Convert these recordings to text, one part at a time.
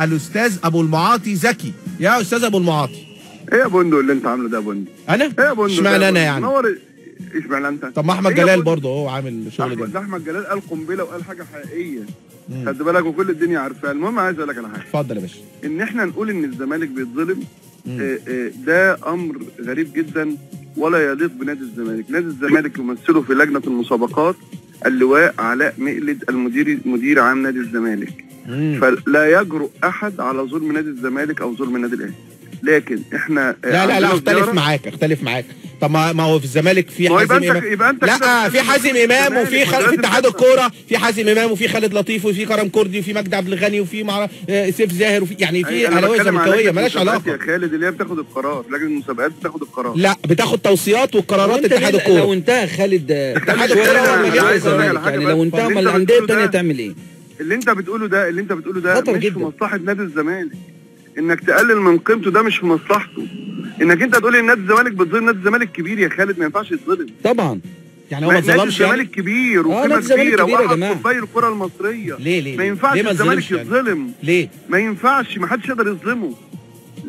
الاستاذ ابو المعاطي زكي. يا استاذ ابو المعاطي، ايه يا بندق اللي انت عامله ده يا بندق؟ انا؟ ايه يا بندق؟ اشمعنى انا يعني؟ نور. اشمعنى انت؟ طب ما احمد جلال برضه هو عامل شغل جامد. احمد جلال قال قنبلة وقال حاجة حقيقية، خد بالك، وكل الدنيا عارفاها. المهم عايز اقول لك على حاجة. اتفضل يا باشا. ان احنا نقول ان الزمالك بيتظلم ده امر غريب جدا ولا يليق بنادي الزمالك. نادي الزمالك يمثله في لجنة المسابقات اللواء علاء مقلد المدير، مدير عام نادي الزمالك. فلا يجرؤ احد على ظلم نادي الزمالك او ظلم النادي الاهلي. لكن احنا لا لا لا، اختلف معاك، اختلف معاك. طب ما هو في الزمالك في حازم امام، لا في حازم امام، وفي في اتحاد الكورة في حازم امام، وفي خالد لطيف، وفي كرم كردي، وفي مجدي عبد الغني، وفي سيف زاهر، وفي يعني في اهلاويه زملكاويه مالهاش علاقة يا خالد. اللي هي بتاخد القرار، لجنة المسابقات بتاخد القرار، لا بتاخد توصيات وقرارات اتحاد الكورة. لو انتهى خالد اتحاد الكورة يعني لو انتهى، امال الاندية الثانية تعمل ايه؟ اللي انت بتقوله ده، اللي انت بتقوله ده مش في مصلحة نادي الزمالك. انك تقلل من قيمته ده مش في مصلحته. انك انت تقول ان نادي الزمالك بتظلم، نادي الزمالك كبير يا خالد، ما ينفعش يتظلم طبعا. يعني هو ما اتظلمش؟ نادي الزمالك كبير وقيمه كبيرة واحد قطبي الكره المصرية. ليه ليه ما ينفعش الزمالك يتظلم؟ ليه ما ينفعش؟ ما حدش يقدر يظلمه.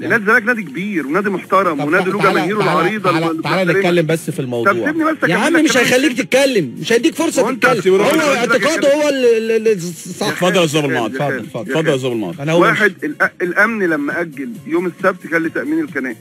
نادي الزمالك نادي كبير ونادي محترم ونادي له جماهيره العريضة. تعالى نتكلم بس في الموضوع. طب سيبني بس يا عم، مش هيخليك تتكلم، مش هيديك فرصة تتكلم. هو اعتقاده هو اللي صح. اتفضل يا استاذ ابو المعاطي، اتفضل اتفضل يا استاذ ابو المعاطي. واحد، الامن لما اجل يوم السبت كان لتامين الكنائس،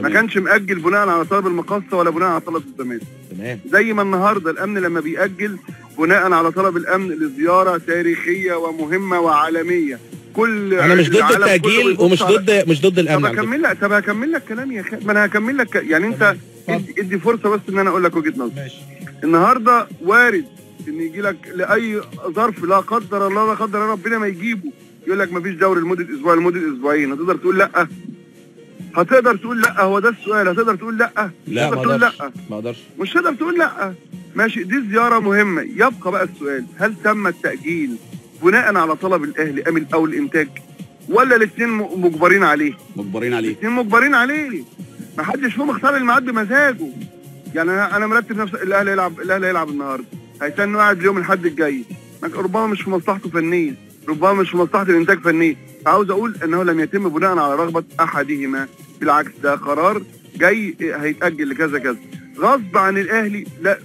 ما كانش مأجل بناء على طلب المقاصه ولا بناء على طلب الزمالك. تمام. زي ما النهارده الامن لما بيأجل بناء على طلب الامن لزيارة تاريخية ومهمة وعالميه. كل انا مش ضد التأجيل ومش ضد، مش ضد الامن. طب هكمل لك، طب هكمل لك كلامي يا خالد، ما انا هكمل لك يعني. انت ادي فرصة بس ان انا اقول لك وجهه نظري. ماشي. النهارده وارد ان يجي لك لاي ظرف لا قدر الله، لا قدر الله ربنا ما يجيبه، يقول لك ما فيش دوري لمدة اسبوع، لمدة اسبوعين. هتقدر تقول لا؟ هتقدر تقول لا؟ هو ده السؤال. هتقدر تقول لا؟ لا، ما اقدرش، ما اقدرش. مش هتقدر تقول لا. ماشي، دي زيارة مهمة. يبقى بقى السؤال، هل تم التأجيل بناء على طلب الاهلي ام او الانتاج، ولا الاثنين مجبرين عليه؟ مجبرين عليه، الاثنين مجبرين عليه. ما حدش فيهم اختار الميعاد بمزاجه. يعني انا مرتب نفسي، الاهلي يلعب، الاهلي هيلعب النهارده، هيستنى قاعد اليوم الحد الجاي، ربما مش في مصلحته فنيا، ربما مش في مصلحة الانتاج فنيا. عاوز اقول انه لم يتم بناء على رغبة احدهما، بالعكس ده قرار جاي هيتاجل لكذا كذا غصب عن الاهلي، لا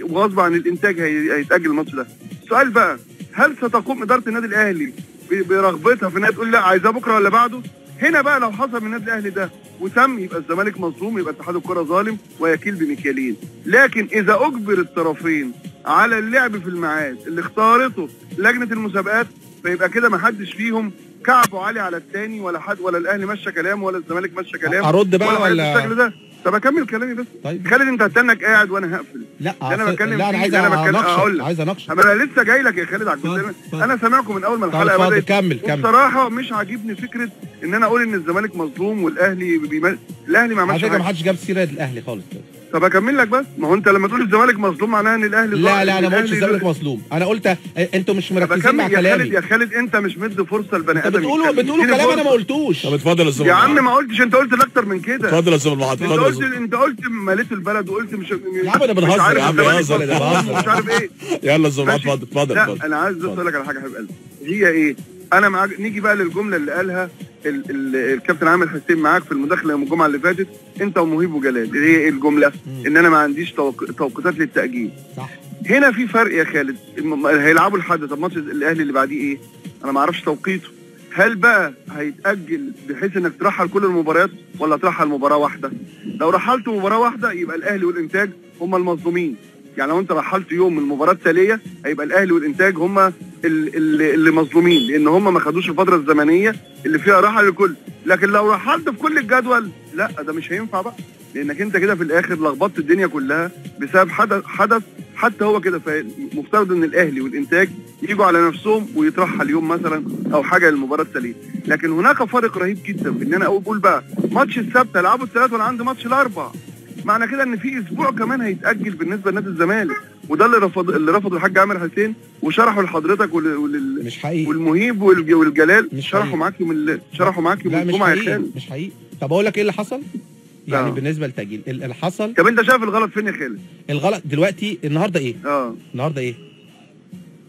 وغصب عن الانتاج هيتاجل الماتش ده. السؤال بقى، هل ستقوم ادارة النادي الاهلي برغبتها في انها تقول لا عايزاه بكره ولا بعده؟ هنا بقى لو حصل من النادي الاهلي ده وتم، يبقى الزمالك مظلوم، يبقى اتحاد الكره ظالم ويكيل بمكيالين. لكن اذا اجبر الطرفين على اللعب في الميعاد اللي اختارته لجنة المسابقات، فيبقى كده ما حدش فيهم كعبه عالي على الثاني، ولا حد، ولا الاهلي مشى كلام ولا الزمالك مشى كلام. ارد بقى ولا بالشكل ده؟ طب اكمل كلامي بس. طيب خالد، انت هتستنك قاعد وانا هقفل. لا انا بتكلم، لا انا عايز اناقشك، عايز اناقشك. انا لسه جاي لك يا خالد على الجزء. انا سامعكم من اول ما الحلقة بدات. كمل كمل. بصراحة مش عاجبني فكرة ان انا اقول ان الزمالك مظلوم والاهلي الاهلي ما عملش حاجة. ما حدش جاب سيره الاهلي خالص. طب اكمل لك بس، ما هو انت لما تقول الزمالك مظلوم معناها ان الاهلي لا لا، انا ما قلتش الزمالك مظلوم، انا قلت انتوا مش مركزين مع كلامي. يا خالد انت مش مدي فرصة لبني ادم. بتقولوا كلام انا ما قلتوش. طب اتفضل يا استاذ. يا عم ما قلتش، انت قلت اكتر من كده. اتفضل يا استاذ المعاطي، اتفضل. انت قلت مليت البلد وقلت مش يا عم انا بنهزر يا عم، بنهزر مش عارف ايه. يلا يا استاذ المعاطي، اتفضل اتفضل. لا انا عايز بس اقول لك على حاجة يا حبيب قلبي، هي ايه؟ انا معاك. نيجي بقى للجملة اللي قالها الكابتن عامر حسين معاك في المداخلة يوم الجمعة اللي فاتت، انت ومهيب وجلال. اللي هي ايه الجملة؟ ان انا ما عنديش توقيتات للتاجيل. صح. هنا في فرق يا خالد. هيلعبوا الحد، طب ماتش الاهلي اللي بعديه ايه؟ انا ما اعرفش توقيته. هل بقى هيتاجل بحيث انك ترحل كل المباريات ولا ترحل مباراة واحدة؟ لو رحلت مباراة واحدة يبقى الاهلي والانتاج هم المظلومين. يعني لو انت رحلت يوم من المباراة التالية هيبقى الاهلي والانتاج هم اللي مظلومين، لان هم ما خدوش الفترة الزمنية اللي فيها راحة للكل. لكن لو رحلت في كل الجدول لا، ده مش هينفع بقى، لانك انت كده في الاخر لخبطت الدنيا كلها بسبب حدث حتى هو كده. فمفترض ان الاهلي والانتاج يجوا على نفسهم ويترحل يوم مثلا او حاجة للمباراة التالية. لكن هناك فرق رهيب جدا في ان انا اقول بقى ماتش السبت العبه الثلاث وانا عندي ماتش الاربع. معنى كده ان في اسبوع كمان هيتاجل بالنسبة لنادي الزمالك، وده اللي رفضه الحاج عامر حسين وشرحه لحضرتك مش حقيقي، والمهيب والجلال شرحوا معاك يوم شرحوا معاك يوم الجمعة يا خالد. مش حقيقي. طب اقول لك ايه اللي حصل؟ يعني بالنسبة للتاجيل اللي حصل. طب انت شايف الغلط فين يا خالد؟ الغلط دلوقتي النهارده ايه؟ النهارده ايه؟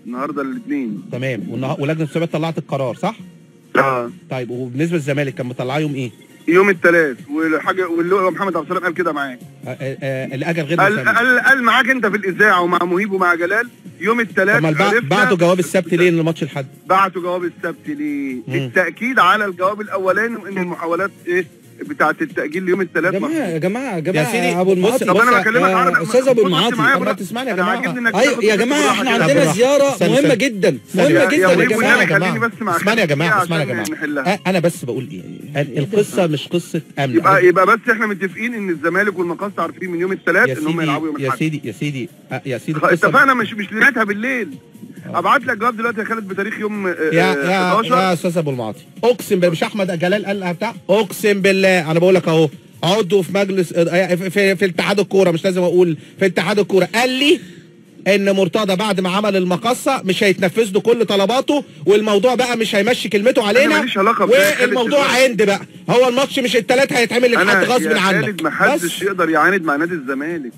النهارده الاثنين. تمام. ولجنه المسابقات طلعت القرار صح؟ طيب وبالنسبة للزمالك كان مطلعاه يوم ايه؟ يوم الثلاث، والحاجة واللي محمد عبد السلام قال كده معاك. الاجل غير مسمى. قال معاك انت في الاذاعة ومع مهيب ومع جلال يوم الثلاث. بعتوا جواب السبت ليه لماتش الحد؟ بعتوا جواب السبت ليه؟ بالتاكيد على الجواب الاولاني وان المحاولات ايه بتاعه التاجيل ليوم الثلاث. يا جماعة يا جماعة ابو المعاطي، طب انا بكلمك عربي استاذ ابو المعاطي، طب تسمعني يا جماعة. ايوه يا جماعة احنا عندنا زيارة مهمة جدا، مهمة جدا يا جماعة. خليني بس مع اسمعني يا جماعة، اسمعني يا جماعة، انا بس بقول ايه، القصة مش قصة امن. يبقى بس احنا متفقين ان الزمالك والمقاصه عارفين من يوم الثلاث ان هم يلعبوا يوم الاحد. يا سيدي يا سيدي يا سيدي، اتفقنا مش ليلتها بالليل. ابعت لك جواب دلوقتي يا خالد بتاريخ يوم 11. يا استاذ ابو المعاطي، اقسم بالله مش احمد جلال قال بتاع، اقسم بالله انا بقول لك اهو، عضو في مجلس في اتحاد الكورة، مش لازم اقول في اتحاد الكورة، قال لي ان مرتضى بعد ما عمل المقصه مش هيتنفذ له كل طلباته، والموضوع بقى مش هيمشي كلمته علينا، والموضوع عند بقى هو الماتش مش الثلاث هيتعمل لحد غصب عنك. ما حدش يقدر يعاند مع نادي الزمالك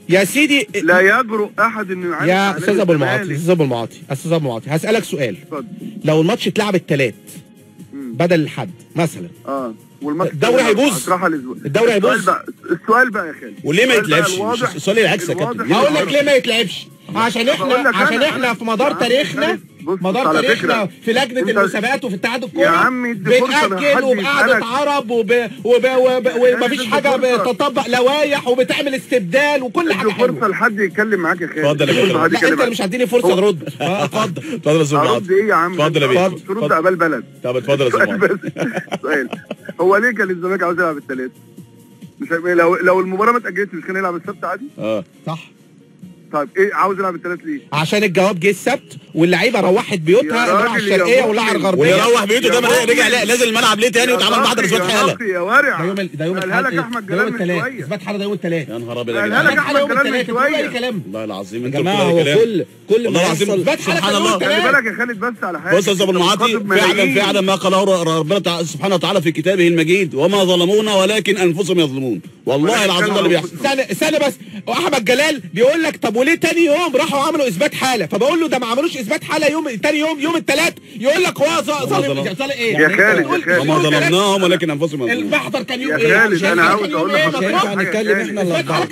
يا سيدي، لا يجرؤ احد انه يعاند. يا استاذ ابو المعاطي، استاذ ابو المعاطي، استاذ ابو المعاطي، هسالك سؤال. اتفضل. لو الماتش اتلعب الثلاث بدل الحد مثلا، والماتش الدوري هيبوظ، الدوري هيبوظ. السؤال بقى يا خالد، وليه ما يتلعبش؟ السؤال العكس يا كابتن. هقول لك ليه ما يتلعبش، عشان احنا، عشان احنا في مدار تاريخنا، مدار تاريخنا في لجنة المسابقات وفي اتحاد الكورة بنأجل وبقعده عرب ومفيش حاجة بتطبق لوايح وبتعمل استبدال وكل حاجة. فرصة لحد يتكلم معاك يا خالد. اتفضل يا كابتن. لا انت اللي مش هتديني فرصة ارد. اتفضل اتفضل يا استاذ معاذ. ايه يا عم؟ اتفضل يا بيه. ترد قبل بلد. طب اتفضل يا استاذ معاذ. سؤال، هو ليه كان الزمالك عاوز يلعب الثلاث؟ مش لو المباراة ما اتأجلتش مش كان يلعب السبت عادي؟ صح. طيب ايه عاوز يلعب الثلاث ليه؟ عشان الجواب جه السبت واللعيبة روحت بيوتها، اللي راح الشرقية واللي راح الغربية، واللي روح بيوته ده رجع نازل الملعب ليه تاني واتعمل بعد اثبات حاله. يا ورع، ده يوم الثلاث، ده يوم الثلاث اثبات حاله، ده يوم الثلاث. يا نهار ابيض يا جدعان، قالها لك احمد جلال من شوية. والله العظيم يا جماعة، هو كل والله العظيم سبحان الله. خلي بالك يا خالد بس على حاجة. بص يا استاذ ابو المعاطي، فعلا فعلا ما قاله ربنا سبحانه وتعالى في كتابه المجيد: وما ظلمونا ولكن انفسهم يظلمون. والله العظيم ده اللي بيحصل. استنى بس، واحمد جلال بيقول لك طب وليه تاني يوم راحوا عملوا اثبات حاله؟ فبقول له ده ما عملوش اثبات حاله يوم تاني يوم الثلاث، يقول لك هو ظالم. ظالم ايه يا خالد؟ وما ظلمناهم ولكن انفسهم يظلمون. المحضر كان يوم ايه يا خالد؟ انا عاوز اقول لك، مش هينفع نتكلم احنا الاربعة.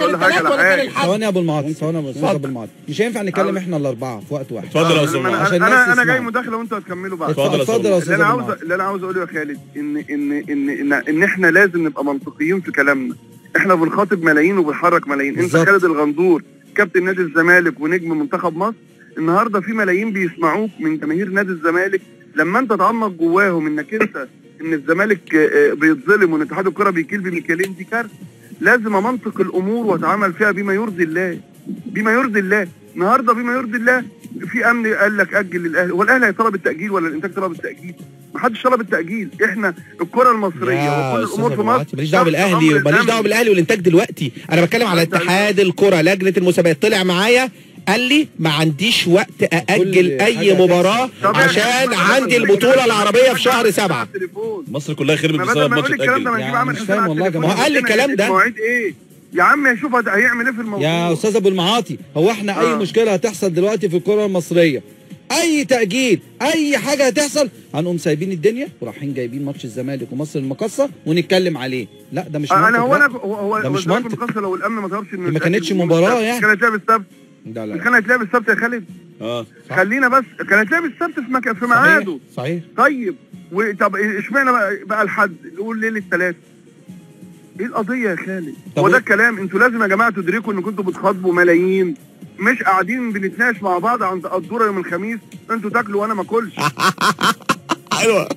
ثواني يا ابو المعاطي، ثواني يا استاذ ابو المعاطي، مش هينفع نتكلم احنا الاربعة في وقت واحد. اتفضل يا استاذ. انا جاي مداخله وانتوا هتكملوا بعد. اتفضل يا استاذ. اللي انا عاوز اقوله يا خالد ان ان ان ان ان احنا لازم نبقى منطقيين في كلامنا. احنا بنخاطب ملايين وبنحرك ملايين. انت خالد الغندور كابتن نادي الزمالك ونجم منتخب مصر، النهارده في ملايين بيسمعوك من جماهير نادي الزمالك. لما انت تعمق جواهم انك انت ان الزمالك بيتظلم وان اتحاد الكره بيكيل بمكيالين، دي كارثة. لازم امنطق الامور واتعامل فيها بما يرضي الله، بما يرضي الله. النهارده بما يرضي الله في امن قال لك اجل للاهلي، هو الاهلي هيطلب التاجيل ولا الانتاج طلب التاجيل؟ ما حدش طلب التاجيل. احنا الكره المصرية وكل الامور في مصر. ماليش دعوه بالاهلي، وماليش دعوه بالاهلي والانتاج دلوقتي، انا بتكلم على اتحاد الكره. لجنة المسابقات طلع معايا قال لي ما عنديش وقت ااجل اي مباراة عشان عندي البطولة العربية في شهر 7. مصر كلها خربت بسبب ماتش اتاجل. يعني مش فاهم والله يا جماعة. ما هو قال لي الكلام ده. مواعيد ايه يا عم؟ شوف هيعمل ايه في الموضوع يا استاذ ابو المعاطي. هو احنا اي مشكلة هتحصل دلوقتي في الكره المصرية، اي تاجيل، اي حاجة هتحصل، هنقوم سايبين الدنيا ورايحين جايبين ماتش الزمالك ومصر المقاصه ونتكلم عليه. لا ده مش منطق. انا هو انا هو ده مش منطق. المقاصه لو الامن ما طلبش ما كانتش مباراة يعني. كانت لعب السبت. لا كانت لعب السبت يا خالد. خلينا بس، كانت لعب السبت في ميعاده. صحيح. طيب طب اشمعنى بقى الحد نقول ليلة الثلاث؟ ايه القضية يا خالد؟ هو ده الكلام. انتوا لازم يا جماعة تدركوا ان كنتوا بتخاطبوا ملايين، مش قاعدين بنتناقش مع بعض عند قدوره يوم الخميس انتوا تاكلوا وانا ما اكلش. حلوة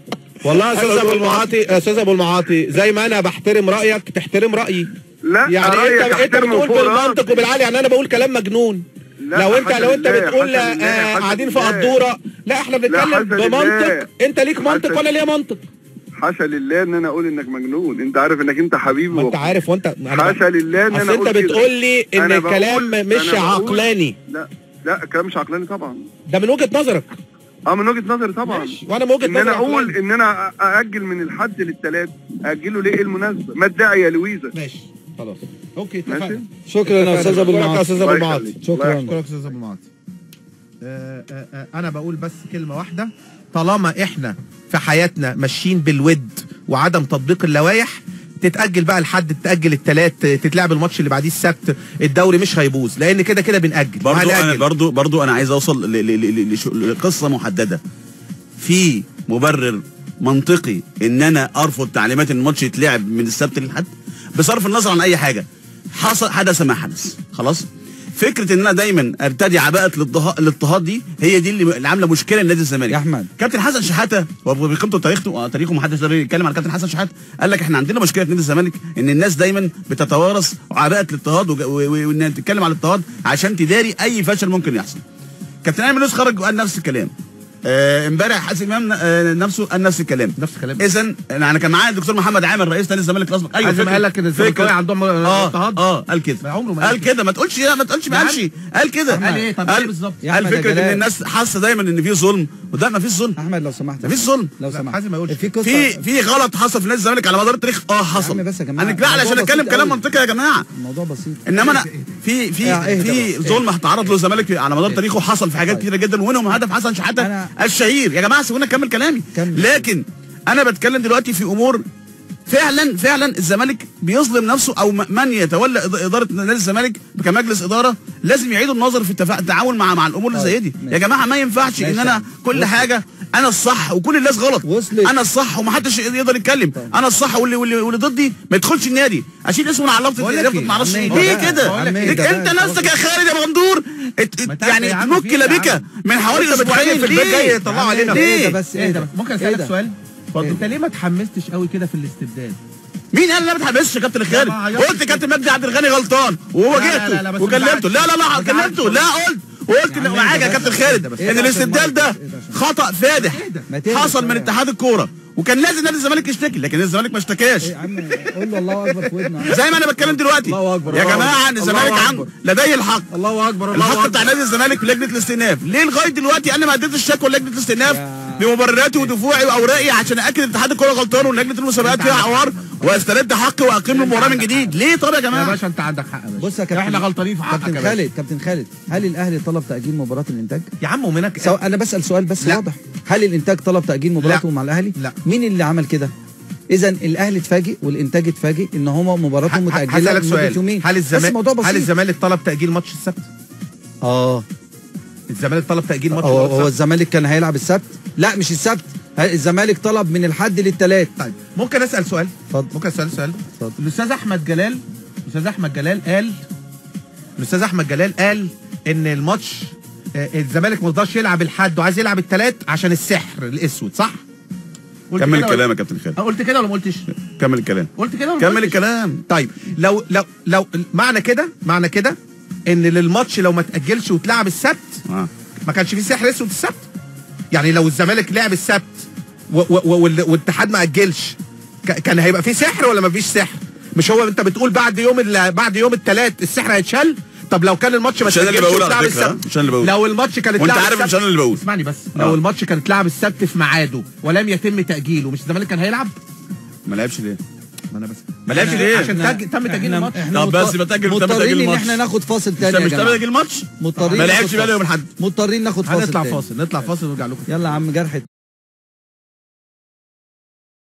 والله يا استاذ ابو المعاطي. يا استاذ ابو المعاطي، زي ما انا بحترم رايك تحترم رايي. لا يعني انت بتقول بالمنطق وبالعقل، يعني انا بقول كلام مجنون. لو انت بتقول قاعدين في قدوره، لا احنا بنتكلم بمنطق. انت ليك منطق ولا ليا منطق؟ حاشا لله ان انا اقول انك مجنون، انت عارف انك انت حبيبي. ما انت عارف وانت حاشا لله ان انا اقول انت بتقول لي ان الكلام مش عقلاني. لا لا الكلام مش عقلاني طبعا. ده من وجهة نظرك. من وجهة نظري طبعا. وانا من وجهة نظري ان انا اقول ان انا ااجل من الحد للثلاث، اجله ليه؟ ايه المناسبة؟ ما الداعي يا لويزا؟ ماشي خلاص okay اتفقنا. شكرا يا استاذ ابو المعاطي. استاذ ابو المعاطي شكرا. شكرا استاذ ابو المعاطي. انا بقول بس كلمة واحدة. طالما احنا في حياتنا ماشيين بالود وعدم تطبيق اللوائح، تتاجل بقى الحد، تتاجل الثلاث، تتلعب الماتش اللي بعديه السبت، الدوري مش هيبوظ لان كده كده بنأجل. برضو انا عايز اوصل لقصة محددة. في مبرر منطقي ان انا ارفض تعليمات ان الماتش يتلعب من السبت للحد بصرف النظر عن اي حاجة. حصل، حدث ما حدث، خلاص. فكرة ان انا دايما ارتدي عباءه الاضطهاد دي هي دي اللي عامله مشكلة لنادي الزمالك. يا احمد، كابتن حسن شحاته وبقيمته وتاريخه ما حدش يقدر يتكلم على كابتن حسن شحاته، قال لك احنا عندنا مشكلة في نادي الزمالك ان الناس دايما بتتوارث عباءه الاضطهاد وانها تتكلم على الاضطهاد عشان تداري اي فشل ممكن يحصل. كابتن ايمن يونس خرج وقال نفس الكلام. امبارح حازم امام نفسه قال نفس الكلام. نفس الكلام. اذا انا كان معايا الدكتور محمد عامر رئيس نادي الزمالك الاسبق. ايوه، قال لك ان الزمالكاويه عندهم اضطهاد. قال كده، عمره ما قال كده. ما تقولش، ما تقولش، ما قالش، قال كده. قال ايه؟ طب ايه بالظبط؟ قال فكرة ان الناس حاسه دايما ان في ظلم، وده ما فيش ظلم. احمد لو سمحت، ما فيش ظلم لو سمحت. حازم ما يقولش في غلط حصل في نادي الزمالك على مدار التاريخ. حصل. بس يا جماعة انا عشان اتكلم كلام منطقي يا جماعة، الموضوع بسيط. انما انا في في في ظلم هتعرض له الزمالك على مدار تاريخه، حصل في حاجات كتيرة جدا، ومنهم هدف حسن شحاته الشهير. يا جماعة سيبونا اكمل كلامي. لكن انا بتكلم دلوقتي في امور فعلا الزمالك بيظلم نفسه، او من يتولى ادارة نادي الزمالك كمجلس ادارة لازم يعيدوا النظر في التعاون مع الامور اللي زي دي. يا جماعة ما ينفعش ان انا كل حاجة انا الصح وكل الناس غلط. انا الصح ومحدش يقدر يتكلم. انا الصح واللي ضدي ما يدخلش النادي، اشيل اسمه من على لفظه ما اعرفش ليه كده. انت نفسك يا خالد يا مغندور يعني تنك لبكه من حوالي اسبوعين. ليه طلعوا علينا؟ ليه بس؟ ايه ممكن اسالك سؤال؟ انت ليه ما اتحمستش قوي كده في الاستبدال؟ مين قال ان انا ما اتحمستش يا كابتن خالد؟ قلت كابتن مجدي عبد الغني غلطان وواجهته وكلمته. لا لا لا كلمته، لا قلت معاك يا كابتن خالد ان الاستبدال ده خطأ فادح حصل من اتحاد الكورة، وكان لازم نادي الزمالك يشتكي، لكن نادي الزمالك ما اشتكاش. يا عم قول له الله اكبر في ودنه زي ما انا بتكلم دلوقتي يا جماعة، ان الزمالك عنده لديه الحق. الله اكبر. الحق بتاع نادي الزمالك في لجنة الاستئناف. ليه لغاية دلوقتي انا ما قدمتش شكوى لجنة الاستئناف بمبرراتي ودفوعي واوراقي عشان اكد اتحاد الكورة غلطان ولجنه المسابقات فيها عوار واسترد حقي واقيم المباراة من جديد؟ ليه طب يا جماعة؟ يا باشا انت عندك حق يا باشا. بص يا كابتن، احنا غلطانين في حقك. كابتن خالد، كابتن خالد، هل الاهلي طلب تاجيل مباراة الانتاج؟ يا عم ومنك انا بسال سؤال بس واضح. هل الانتاج طلب تاجيل مباراته مع الاهلي؟ لا. مين اللي عمل كده؟ اذا الاهلي اتفاجئ والانتاج اتفاجئ ان هما مباراتهم متاجله لمدة يومين. هل الزمالك طلب تاجيل ماتش السبت؟ الزمالك طلب تاجيل ماتش. هو الزمالك كان هيلعب السبت؟ لا مش السبت، الزمالك طلب من الحد للثلاث. طيب ممكن اسال سؤال؟ اتفضل. ممكن اسال سؤال؟ اتفضل. الاستاذ احمد جلال، الاستاذ احمد جلال قال ان الماتش الزمالك ما رضاش يلعب الحد وعايز يلعب الثلاث عشان السحر الاسود، صح؟ كمل الكلام يا كابتن خالد. قلت كده ولا ما قلتش؟ كمل الكلام. قلت كده ولا كمل الكلام. طيب لو لو لو معنى كده ان للماتش لو ما تاجلش وتلعب السبت ما كانش فيه سحر اسود السبت. يعني لو الزمالك لعب السبت والاتحاد ما اجلش كان هيبقى فيه سحر ولا ما فيش سحر؟ مش هو انت بتقول بعد يوم الثلاث السحر هيتشال؟ طب لو كان الماتش ما تاجلش واتلعب السبت، مش انا اللي بقول. لو الماتش كان اتلعب، وانت عارف مش انا اللي بقول، اسمعني بس. لو الماتش كان اتلعب السبت في ميعاده ولم يتم تاجيله، مش الزمالك كان هيلعب؟ ما لعبش ليه؟ ما انا بس ما لعبش ليه؟ عشان تم تاجيل الماتش. طب بس يبقى تاجل، تم تاجيل الماتش. مضطرين ان احنا ناخد فاصل تاني يا جماعة. مش تم تاجيل الماتش؟ مضطرين، ما لعبش بقى يوم الاحد. مضطرين ناخد فاصل. هنطلع فاصل، نطلع فاصل ونرجع لكم. يلا يا عم جرح.